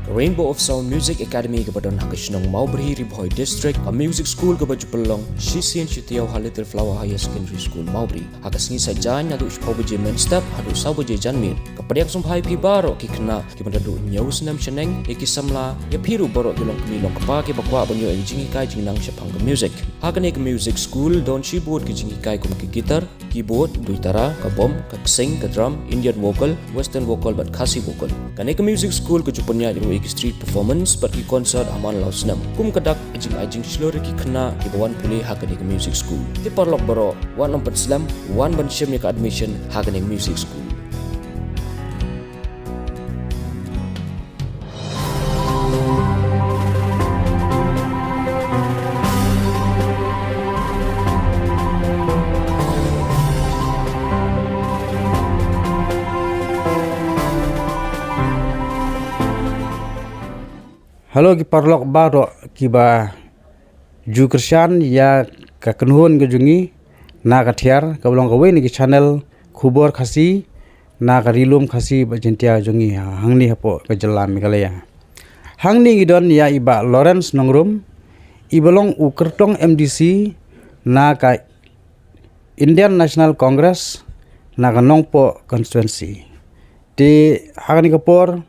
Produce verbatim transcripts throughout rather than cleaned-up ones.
Rainbow of Sound Music Academy kaba don ha ka shnong Mawbri, Ri Bhoi District, ka music school kaba ju pynlong shisien shi taïew ha Little Flower Higher Secondary School, Mawbri. Ha ka sngi Saitjaiñ naduh shiphew baje mynstep haduh saw baje janmiet. Ka pdiang sngewbha ïa phi baroh ki khynnah kiba naduh hynñiew snem shaneng, ïa ki samla, ïa phi ruh baroh ki longkmie longkpa kiba kwah ban ïoh ïa ka jinghikai jingnang shaphang ka music. Ha kane ka music school don shibun ki jinghikai kum ka guitar, keyboard, duitara, ka bom, ka ksing, ka drum, Indian vocal, western vocal bad Khasi vocal. Kane ka music school ka ju pynïaid ruh ïa ki street performance bad ki concert ha man la u snem. Kum ka dak, ka jingai jingshlur ïa ki khynnah kiba wan pule ha kane ka music school. Te paralok baroh, wat nym pynslem, wan ban shim ïa ka admission ha kane ka music school. Hello ki paralok baroh kiba ju kyrshan ïa ka kynhun ka jong ngi Na Ka Thiar, kaba long kawei na ki channel khubor Khasi na ka Ri Lum Khasi bad Jaiñtia jong ngi ha, hangne hapoh ka jylla Meghalaya. Hangne ngi don ïa i Bah Lawrence Nongrum, iba long u kyrtong M D C na ka Indian National Congress na ka Nongpoh constituency. Te ha kane ka por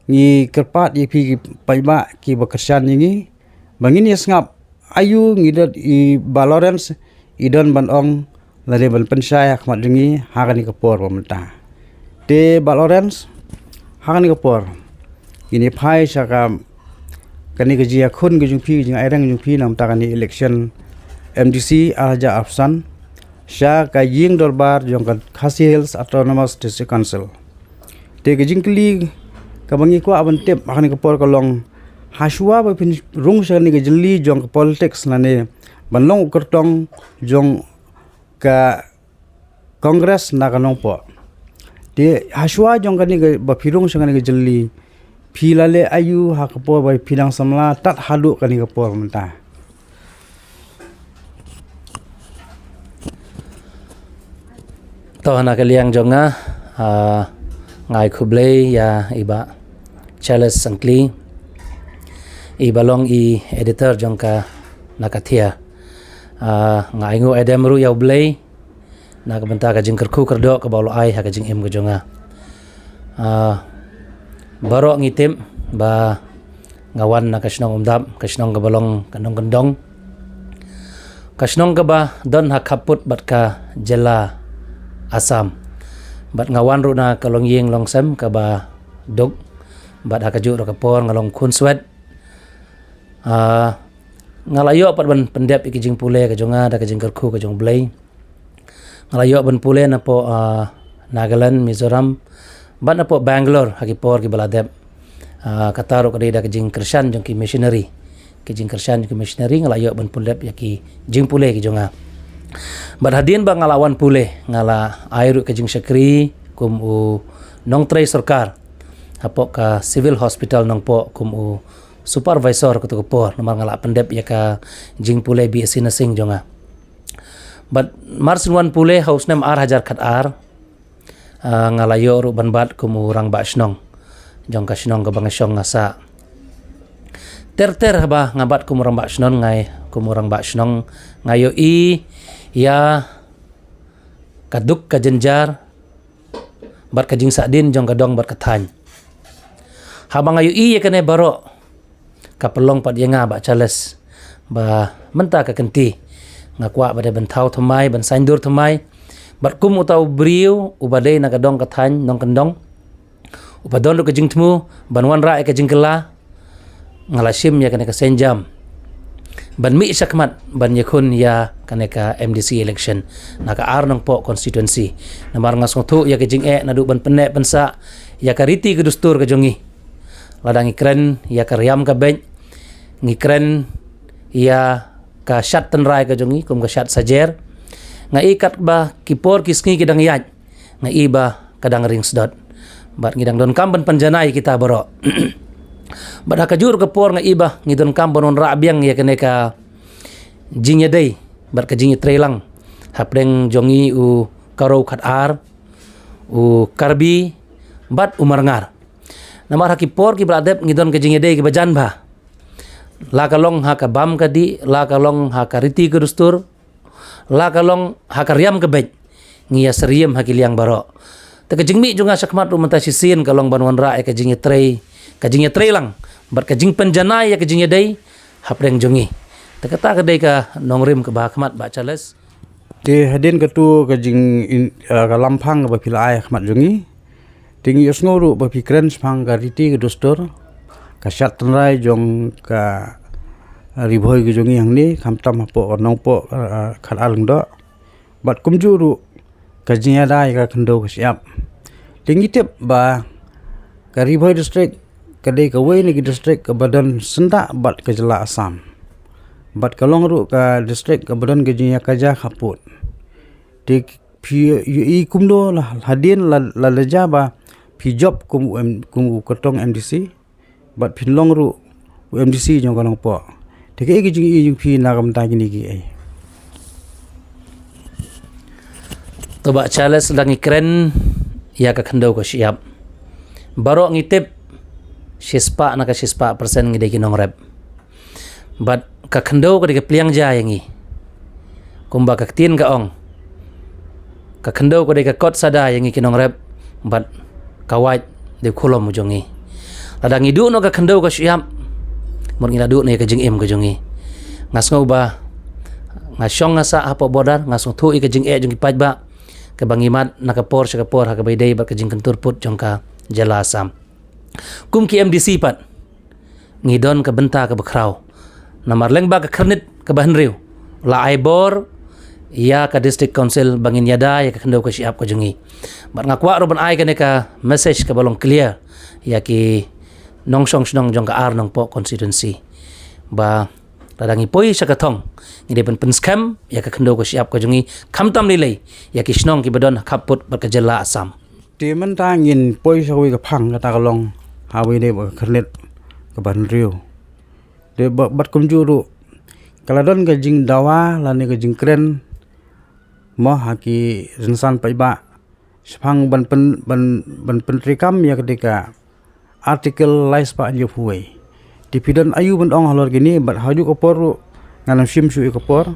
ngi kyrpad ïa phi ki paidbah kiba kyrshan ïa ngi ba ngin ïa sngap aïu ngi don i Bah Lawrence i don ban ong lane ban pynshai ha khmat jong ngi ha kane ka por ba mynta. Te Bah Lawrence, ha kane ka por ngin ïa phai sha ka, kane ka jingïakhun ka jong phi, ka jingai reng ka jong phi na ka bynta kane election M D C ar hajar arphew san sha ka ïing dorbar jong ka Khasi Hills Autonomous District Council. Te ka jingkylli kaba ngi kwah ban tip ha kane ka por ka long, hashwa ba phin rung sha kane ka jylli jong ka politics lane ban long u kyrtong jong ka Congress na ka Nongpoh. Te hashwa jong kane ka, ba phi rung sha kane ka jylli, phi la leh aïu ha ka por ba phi dang samla tad haduh kane ka por mynta? To, na ka liang jong nga, ah, nga ai khublei ïa i Bah Charles Sangkli, iba long i editor jong ka Na Ka Thiar. Ah, nga ainguh aidem ruh ïa U Blei na ka bynta ka jingkyrkhu kyrdoh kaba u la ai ha ka jingim ka jong nga. Ah, baroh ngi tip ba nga wan na ka shnong Umdap, ka shnong kaba long ka nongkyndong, ka shnong kaba don ha khappud bad ka jylla Assam. Bad nga wan ruh na ka longïing longsem kaba duk, bad ha kajuh ruh ka por nga long khun swet. Ah, nga la ïoh pat ban pyndep ïa ki jingpule ka jong nga da ka jingkyrkhu ka jong U Blei. Nga la ïoh ban pule napoh, ah, Nagaland, Mizoram, bad napoh Bangalore ha ki por kiba la dep. Ah, kata ruh ka dei da ka jingkyrshan jong ki missionary. Ki jingkyrshan jong ki missionary nga la ïoh ban pyndep ïa ki jingpule ki jong nga. Bad hadien ba nga la wan pule, nga la ai ruh ka jingshakri kum u nongtrei sorkar hapoh ka Civil Hospital Nongpoh kum u supervisor kato ka por, namar nga la pyndep ïa ka jingpule B S C nursing jong nga. Bad mar shu wan pule ha u snem ar hajar khat ar, ah, nga la ïoh ruh ban bat kum u rangbah shnong jong ka shnong kaba nga shong nga sah. Ter ter haba nga bat kum u rangbah shnong, nga ai kum u rangbah shnong, nga ïohi ïa ka duk ka jynjar bad ka jingsahdien jong ka dong bad ka thaiñ. Haba nga ïohi ïa kane baroh, ka pynlong pat ïa nga, Bah Charles, ba mynta ka kynti nga kwah ba dei ban thaw thymmai, ban saiñdur thymmai bad kum uta u briew uba dei na ka dong ka thaiñ nongkyndong, uba don ruh ka jingthmu ban wanrah ïa ka jingkylla, nga la shim ïa kane ka sienjam ban mih shakhmat ban ïakhun ïa kane ka M D C election na ka Ar Nongpoh constituency. Namar nga sngewthuh ïa ka jingeh naduh ban pynneh pynsah ïa ka riti ka dustur ka jong ngi. Lada ngi kren ïa ka riam ka beit, ngi kren ïa ka shad tynrai ka jong ngi kum ka shad sajer, nga i katba ki por ki sngi ki dang ïaid, nga i ba ka dang ring sdot. Bad ngi dang donkam ban pynjanai ïa kita baroh. Bad ha kajuh ka por nga i ba ngi donkam ban wanrah biang ïa kane ka jingïadei bad ka jingïatreilang hapdeng jong ngi u Garo khatar, u Karbi bad u Marngar. Namar ha ki por kiba la dep ngi don ka jingïadei kiba jan bha. La ka long ha ka bam ka dih, la ka long ha ka riti ka dustur, la ka long ha ka riam ka beit. Ngi ïa syriem ha ki liang baroh. Te ka jingmih jong nga shakhmat ruh mynta shisien ka long ban wanrah ïa ka jingïatrei, ka jingïatrei lang bad ka jingpynjanai ïa ka jingïadei hapdeng jong ngi. Te kata ka dei ka nongrim kaba ha khmat, Bah Charles. Te hadien katu ka jing in, ah, ka lamphang kaba phi la ai ha khmat jong ngi, te ngi ïohsngew ruh ba phi kren shaphang ka riti ka dustur, ka shad tynrai jong ka Ri Bhoi ka jong ngi hangne, khamtam hapoh ka Nongpoh, ah, Khatar Lyngdoh. Bad kumjuh ruh ka jingïada ïa ka khyndew ka shyiap. Te ngi tip ba ka Ri Bhoi District ka dei kawei na ki district kaba don syndah bad ka jylla Assam. Bad ka long ruh ka district kaba don ka jingïakajia khappud. Te phi ïohi kumno la hadien la, la leit jia ba phi jop kum u M-, kum u kyrtong M D C, bad phin long ruh u M D C jong ka Nongpoh. Te kaei ka jingïohi jong phi na ka bynta kine kiei? To Bah Charles, lada ngi kren ïa ka khyndew ka shyiap, baroh ngi tip shispah na ka shispah persen ngi dei ki nongrep. Bad ka khyndew ka dei ka pliang ja ïa ngi. Kumba ka ktien ka ong, ka khyndew ka dei ka kot sada ïa ngi ki nongrep, bad ka wait dei u khulom u jong ngi. Lada ngi duh noh ka khyndew ka shyiap, mut ngi la duh noh ïa ka jingim ka jong ngi. Nga sngew ba nga shong nga sah hapoh border, nga sngewthuh ïa ka jingeh jong ki paidbah kaba ngi mad na ka por sha ka por ha kaba ïadei bad ka jingkyntur put jong ka jylla Assam. Kum ki M D C pat, ngi don ka bynta kaba khraw. Namar lyngba ka khyrnit kaba hynriew la ai bor ïa ka District Council ba ngin ïada ïa ka khyndew ka shyiap ka jong ngi. Bad nga kwah ruh ban ai kane ka message kaba long clear ïa ki nongshong shnong jong ka Ar Nongpoh constituency, ba lada ngi poi sha ka thong, ngi dei ban pynskhem ïa ka khyndew ka shyiap ka jong ngi, khamtam lei lei ïa ki shnong kiba don ha khappud bad ka jylla Assam. Te mynta ngin poi sha kawei ka phang, kata ka long ha kaba ïadei bad ka khyrnit kaba hynriew. Te ba-, bad kumjuh ruh ka la don ka jingdawa lane ka jingkren mo ha ki rynsan paidbah shaphang ban pyn-, ban, ban pyntreikam ïa ka dei ka Article lai spah hynñiewphew wei. Te phi don aïu ban ong halor kine, bad ha kajuh ka por ruh ngan ym shim shuh ïa ka por.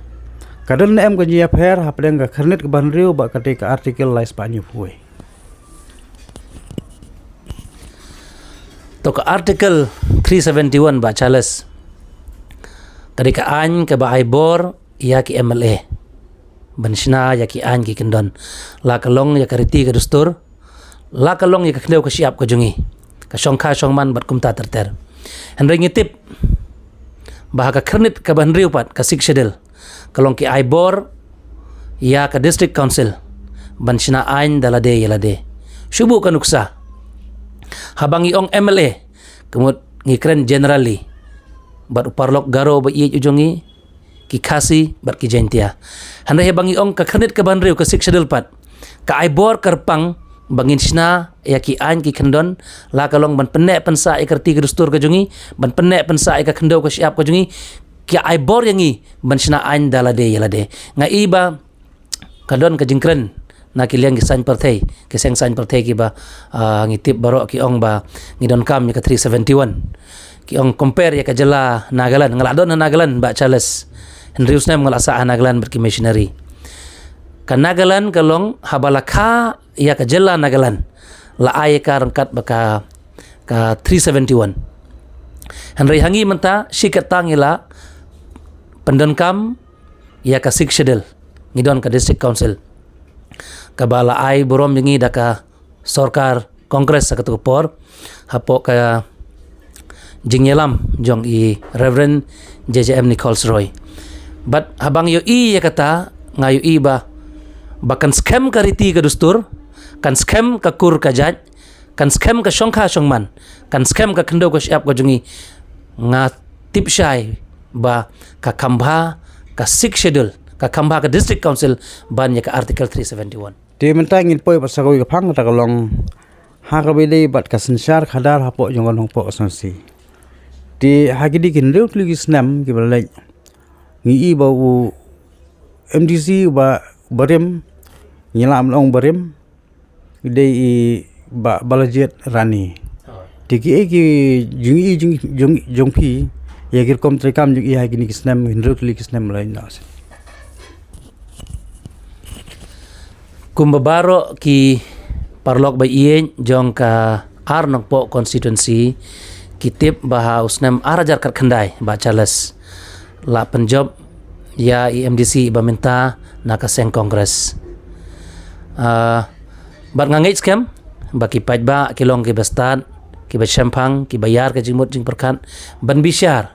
Ka don ne em ka jingïapher hapdeng ka khyrnit kaba hynriew bad ka dei ka Article lai spah hynñiewphew wei? To ka Article three seventy-one, Bah Charles, ka dei ka aiñ kaba ai bor ïa ki M L A ban shna ïa ki aiñ ki kyndon, la ka long ïa ka riti ka dustur, la ka long ïa ka khyndew ka shyiap ka jong ngi, ka shongkha shongman bad kumta ter ter. Hynrei ngi tip ba ha ka khyrnit kaba hynriew pat, ka Sixth Schedule, ka long ki ai bor ïa ka District Council ban shna aiñ da lade ïa lade. Shu buh ka nuksa, haba ngi ong M L A, ka mut ngi kren generally, bad u paralok Garo ba ïeit u jong ngi, ki Khasi bad ki Jaintia. Hynrei haba ngi ong ka khyrnit kaba hynriew, ka Sixth Schedule pat, ka ai bor kyrpang ba ngin shna ïa ki aiñ ki kyndon, la ka long ban pynneh pynsah ïa ka riti ka dustur ka jong ngi, ban pynneh pynsah ïa ka khyndew ka shyiap ka jong ngi, ki ai bor ïa ngi ban shna aiñ da lade ïa lade. Nga i ba ka don ka jingkren na ki liang ki saiñ pyrthei, ki seng saiñ pyrthei kiba, ah, ngi tip baroh ki ong ba ngi donkam ïa ka three seventy-one. Ki ong compare ïa ka jylla Nagaland, nga la don ha Nagaland, Bah Charles. Hynriew snem nga la sah ha Nagaland bad ki missionary. Ka Nagaland ka long, haba la kha ïa ka jylla Nagaland, la ai ïa ka ryngkat bad ka, ka three seventy-one. Hynrei ha ngi mynta shi katta ngi la pyndonkam ïa ka Sixth Schedule, ngi don ka District Council kaba la ai burom ïa ngi da ka sorkar Congress ha katu ka por, hapoh ka jingïalam jong i Reverend J J M Nichols Roy. Bad haba nga ïohi ïa kata, nga ïohi ba, ba kan skhem ka riti ka dustur, kan skhem ka kur ka jait, kan skhem ka shongkha shongman, kan skhem ka khyndew ka shyiap ka jong ngi. Nga tip shai ba ka kham bha ka Sixth Schedule, ka kham bha ka District Council ban ïa ka Article three seventy-one. Te mynta ngin poi pat sha kawei ka phang, kata ka long ha kaba ïadei bad ka synshar khadar hapoh jong ka Nongpoh Constituency. Te ha kine ki hynriew tylli ki snem kiba la leit, ngi i ba u M D C uba, barim, ngi lah ban ong barim, dei i Bah Balajied Rani. Te ki ei ki jong i jong, jong, jong phi ïa ki rukom treikam jong i ha kine ki snem, hynriew tylli ki snem la ïa na sien. Kumba baroh ki paralok ba ïeit jong ka Ar Nongpoh constituency ki tip ba ha u snem ar hajar khatkhyndai, Bah Charles, la pynjop ïa i MDC ba mynta na ka seng Congress. Ah, bad nga ngeit skhem ba ki paidbah ki long ki ba stad, ki ba shemphang, ki ba ïar ka jingmut jingpyrkhat ban bishar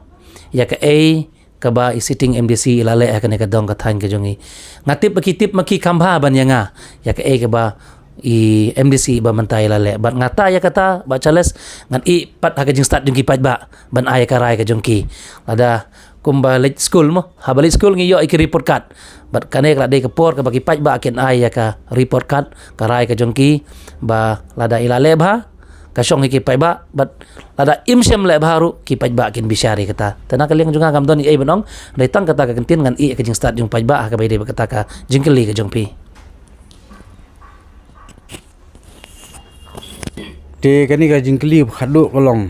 ïa kaei kaba i sitting MDC i la leh ha kane ka dong ka thaiñ ka jong i. Nga tip ba ki tip ma ki kham bha ban ïa nga ïa kaei kaba i MDC ba mynta i la leh. Bad nga ta ïa kata, Bah Charles, ngan ïeh pat ha ka jingstad jong ki paidbah ban ai ka rai ka jong ki. Lada kumba leit skul mo, haba leit skul ngi ïoh ïa ki report card. Bad kane ka la dei ka por kaba ki paidbah kin ai ïa ka report card, ka rai ka jong ki, ba lada i la leh bha ka shong ïa ki paidbah, bad lada im shym leh bha ruh ki paidbah kin bishar ïa kata. Te na ka liang jong nga ngam don ei ei ban ong, dei tang kata ka kyntien, ngan ïeh ïa ka jingstad jong paidbah ha kaba ïadei bad kata ka jingkylli ka jong phi. Te kane ka jingkylli ba khadduh ka long,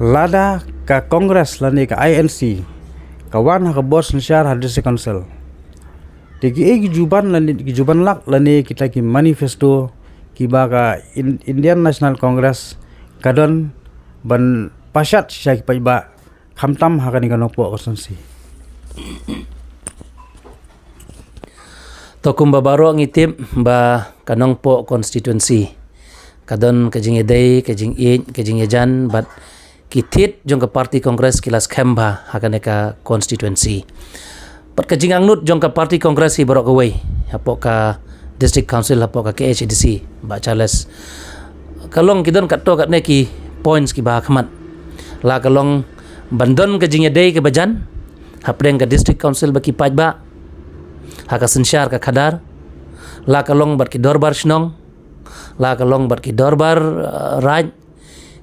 lada ka Congress lane ka INC ka wan ha ka bor synshar ha District Council, te ki ei ki ju ban lane ki ju ban lak lane kita ki manifesto kiba ka In-, Indian National Congress ka don ban pashat sha ki paidbah, khamtam ha kane ka Nongpoh constituency? To kumba baroh ngi tip ba ka Nongpoh constituency ka don ka jingïadei, ka jingïeit, ka jingïajan bad ki thied jong ka party Congress ki la skhem bha ha kane ka constituency. Bad ka jingangnud jong ka party Congress hi baroh kawei hapoh ka District Council, hapoh ka KHADC, Bah Charles, ka long ki don katto katne ki points kiba ha khmat. La ka long ban don ka jingïadei kaba jan hapdeng ka District Council bad ki paidbah ha ka synshar ka khadar. La ka long bad ki dorbar shnong, la ka long bad ki dorbar, uh, raid,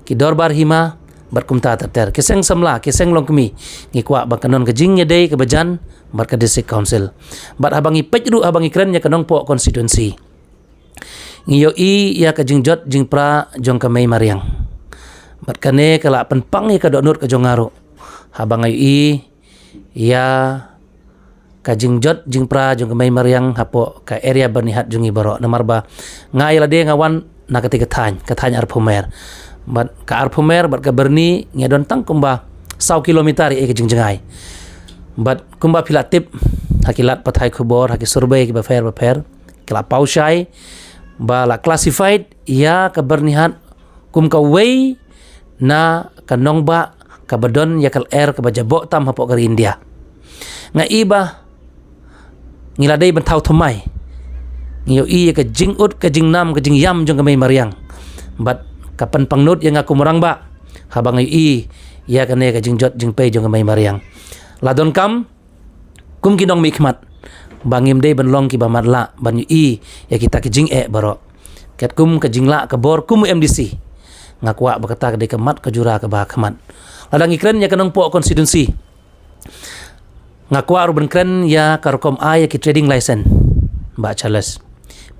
ki dorbar hima, bad kumta ter ter. Ki seng samla, ki seng longkmie, ngi kwah ba kan don ka jingïadei kaba jan bad ka District Council. Bad haba ngi peit ruh, haba ngi kren ïa ka Nongpoh constituency, ngi ïohi ïa ka jingjot jingpra jong ka mei mariang. Bad kane ka la pynpang ïa ka dohnud ka jong nga ruh haba nga ïohi ïa ka jingjot jingpra jong ka mei mariang hapoh ka area Byrnihat jong ngi baroh. Namar ba nga ïa lade nga wan na katei ka thaiñ, ka thaiñ Arphumer. Bad ka Arphumer bad ka Byrni ngi don tang kumba saw kilometer ïa ka jingjngai. Bad kumba phi la tip ha ki lad pathai khubor, ha ki survey kiba pher ba pher, ki la paw shai ba la classified ïa ka Byrnihat kum kawei na ka nongbah kaba don ïa ka lyer kaba jaboh tam hapoh ka ri India. Nga i ba ngi la dei ban thaw thymmai. Ngi ïohi ïa ka jingud, ka jingnam, ka jingïam jong ka mei mariang. Bad ka pynpangnud ïa nga kum u rangbah haba nga ïohi ïa kane ka jingjot jingpei jong ka mei mariang. La donkam kum ki nongmihkhmat ba ngim dei ban long kiba matlah ban ïohi ïa kita ki jingeh baroh. Katkum ka jinglah ka bor kum u MDC, nga kwah ba kata ka dei ka mat ka jura kaba ha khmat. Lada ngi kren ïa ka Nongpoh constituency, nga kwah ruh ban kren ïa ka rukom ai ïa ki trading license, Bah Charles.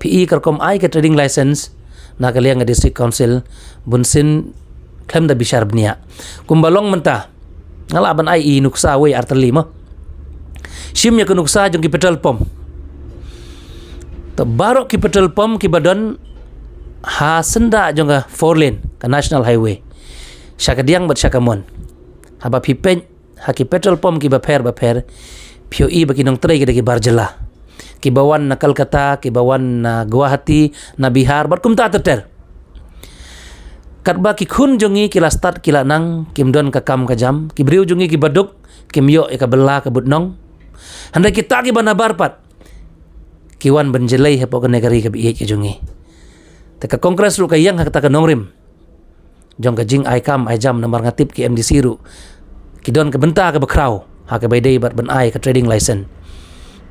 Phi i ka rukom ai ka trading license na ka liang ka District Council, bunsien khlem da bishar bniah. Kumba long mynta, nga lah ban ai i nuksa wei ar tylli mo. Shim ïa ka nuksa jong ki petrol pump. To baroh ki petrol pump kiba don ha syndah jong ka four lane, ka National Highway, sha kadiang bad sha kamon. Haba phi peit ha ki petrol pump kiba pher ba pher, phi ïohi ba ki nongtrei ki dei ki bar jylla, kiba wan na Kolkata, kiba wan na Guwahati, na Bihar, bad kumta ter ter. Katba ki khun jong ngi ki la stad, ki la nang, kim don ka kam ka jam, ki briew jong ngi kiba duk kim ïoh ïa ka bylla ka butnong. Hynrei kita kiba nabar pat ki wan ban jlei hapoh kane ka ri kaba ïeit ka jong ngi. Te ka Congress ruh ka ïeng ha kata ka nongrim jong ka jingai kam ai jam, namar nga tip ki MDC ruh ki don ka bynta kaba khraw ha kaba ïadei bad ban ai ka trading license.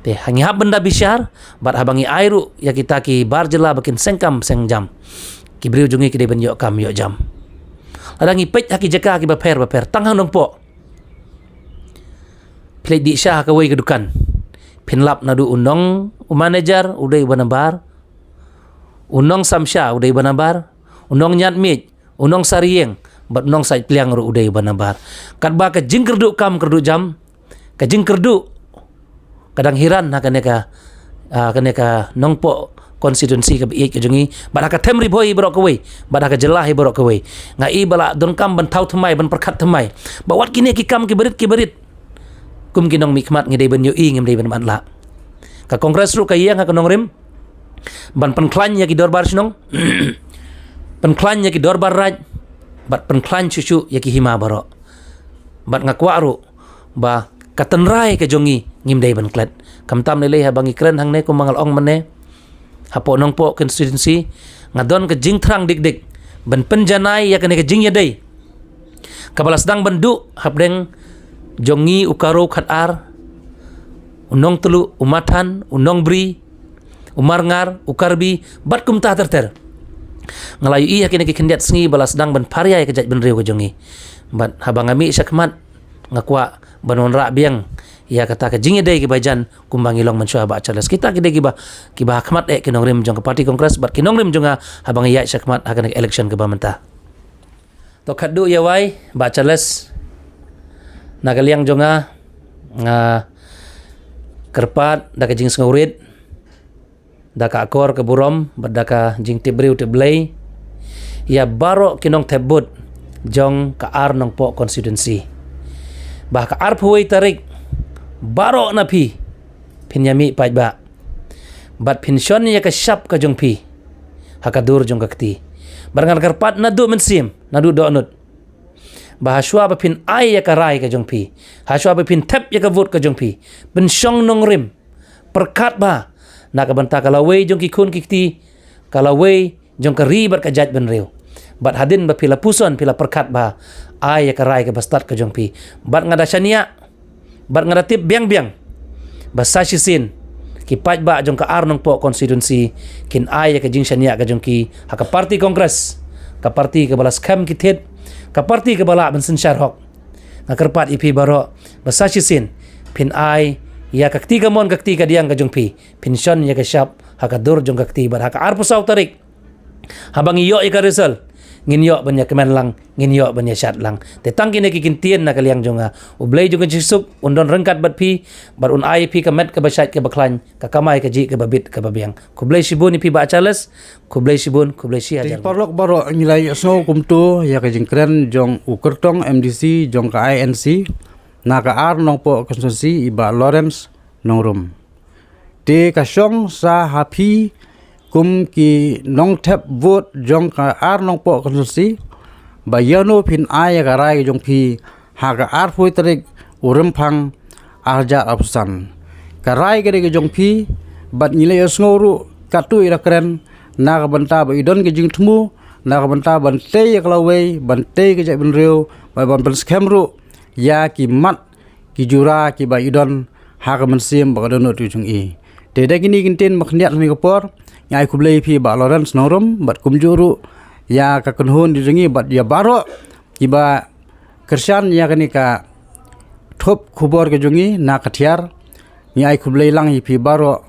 Te ha ngi hap ban da bishar, bad haba ngi ai ruh ïa kita ki bar jylla ba kin seng kam seng jam, ki briew jong ngi ki dei ban ïoh kam ïoh jam. Lada ngi peit ha ki jaka kiba pher ba pher, tang ha Nongpoh, phi leit dih sha ha kawei ka dukan, phin lap naduh u nong, u manager, u dei uba nabar, U nong Samsha u dei ba nabar, u nong Niadmiej, u nong Sarieng bad u nong Saitpliang ruh u dei ba nabar. Katba ka jingkyrduh kam kyrduh jam, ka jingkyrduh ka dang hiran ha kane ka, ah, kane ka Nongpoh constituency kaba ïeit ka jong ngi, bad ha ka them Ri Bhoi baroh kawei, bad ha ka jylla hi baroh kawei. Nga i ba la donkam ban thaw thymmai, ban pyrkhat thymmai ba wat kine ki kam kiba rit kiba rit, kum ki nongmihkhmat ngi dei ban ïohi, ngim dei ban matlah. Ka Congress ruh ka ïeng ha ka nongrim ban pynkhlaiñ ïa ki dorbar shnong, pynkhlaiñ ïa ki dorbar raij, bad pynkhlaiñ shuh shuh ïa ki hima baroh. Bad nga kwah ruh ba ka tynrai ka jong ngi ngim dei ban klet. Khamtam lei lei haba ngi kren hangne, kumba nga la ong mynne, hapoh Nongpoh constituency nga don ka jingthrang dik dik ban pynjanai ïa kane ka jingïadei kaba la sdang ban duh hapdeng jong ngi u Garo Khatar, u Nongtluh, u Mathan, u Nongbri, u Marngar, u Karbi bad kumta ter ter. Nga la ïohi ha kine ki khyndiat sngi ba la sdang ban pharia ïa ka jaitbynriew ka jong ngi. Bad haba nga mih shakhmat, nga kwah ban wanrah biang ïa kata ka jingïadei kaba jan kumba ngi long mynshuwa, Bah Charles. Kita ki dei kiba, kiba ha khmat eh ki nongrim jong ka party Congress bad ki nongrim jong nga haba nga ïaid shakhmat ha kane ka election kaba mynta. To khatduh ïa wai, Bah Charles, na ka liang jong nga, nga kyrpad da ka jingsngewrit, da ka akor ka burom bad da ka jingtip briew tip Blei ïa baroh ki nongthep vote jong ka Ar Nongpoh constituency, ba ha ka arphew wei tarik baroh na phi phin ïa mih paidbah bad phin shon ïa ka shap ka jong phi ha ka dur jong ka kti. Bad ngan kyrpad naduh mynsiem, naduh dohnud, ba hashwa ba phin ai ïa ka rai ka jong phi, hashwa ba phin thep ïa ka vote ka jong phi, pynshong nongrim, pyrkhat bha na ka bynta ka lawei jong ki khun ki kti, ka lawei jong ka ri bad ka jaitbynriew. Bad hadien ba phi la puson, phi la pyrkhat bha, ai ïa ka rai kaba stad ka jong phi. Bad nga da shaniah bad nga da tip biang biang ba sa shisien ki paidbah jong ka Ar Nongpoh constituency kin ai ïa ka jingshaniah ka jong ki ha ka party Congress, ka party kaba la skhem ki thied, ka party kaba lah ban synshar hok. Nga kyrpad ïa phi baroh ba sa shisien phin ai ïa ka kti kamon, ka kti kadiang ka jong phi, phin shon ïa ka shap ha ka dur jong ka kti, bad ha ka arphew saw tarik, haba ngi ïoh ïa ka result, ngin ïoh ban ïa kmen lang, ngin ïoh ban ïa shad lang. Te tang kine ki kyntien na ka liang jong nga. U Blei jong ka jingsuk un don ryngkat bad phi bad un ai ïa phi ka met kaba shait kaba khlaiñ, ka kamai kajih kaba bit kaba biang. Khublei shibun ïa phi Bah Charles. Khublei shibun, khublei shi hajar. Te paralok baroh, ngi la ïohsngew kumto ïa ka jingkren jong u kyrtong M D C jong ka I N C na ka Ar Nongpoh constituency, i Bah Lawrence Nongrum. Te ka shong sa ha phi kum ki nongthep vote jong ka Ar Nongpoh constituency ba ïano phin ai ïa ka rai jong phi ha ka arphew tarik u Rymphang arhajar arphew san. Ka rai ka dei ka jong phi, bad ngi la ïohsngew ruh katto i la kren na ka bynta ba i don ka jingthmu, na ka bynta ban tei ïa ka lawei, ban tei ka jaitbynriew, bad ban pynskhem ruh ïa ki mat ki jura kiba i don ha ka mynsiem bad ka dohnud ka jong i. Te da kine ki kyntien ba khyndiat ha kane ka por, ngi ai khublei ïa phi Bah Lawrence Nongrum bad kumjuh ruh ïa ka kynhun ka jong i bad ïa baroh kiba kyrshan ïa kane ka thup khubor ka jong i na ka thiar. Ngi ai khublei lang ïa phi baroh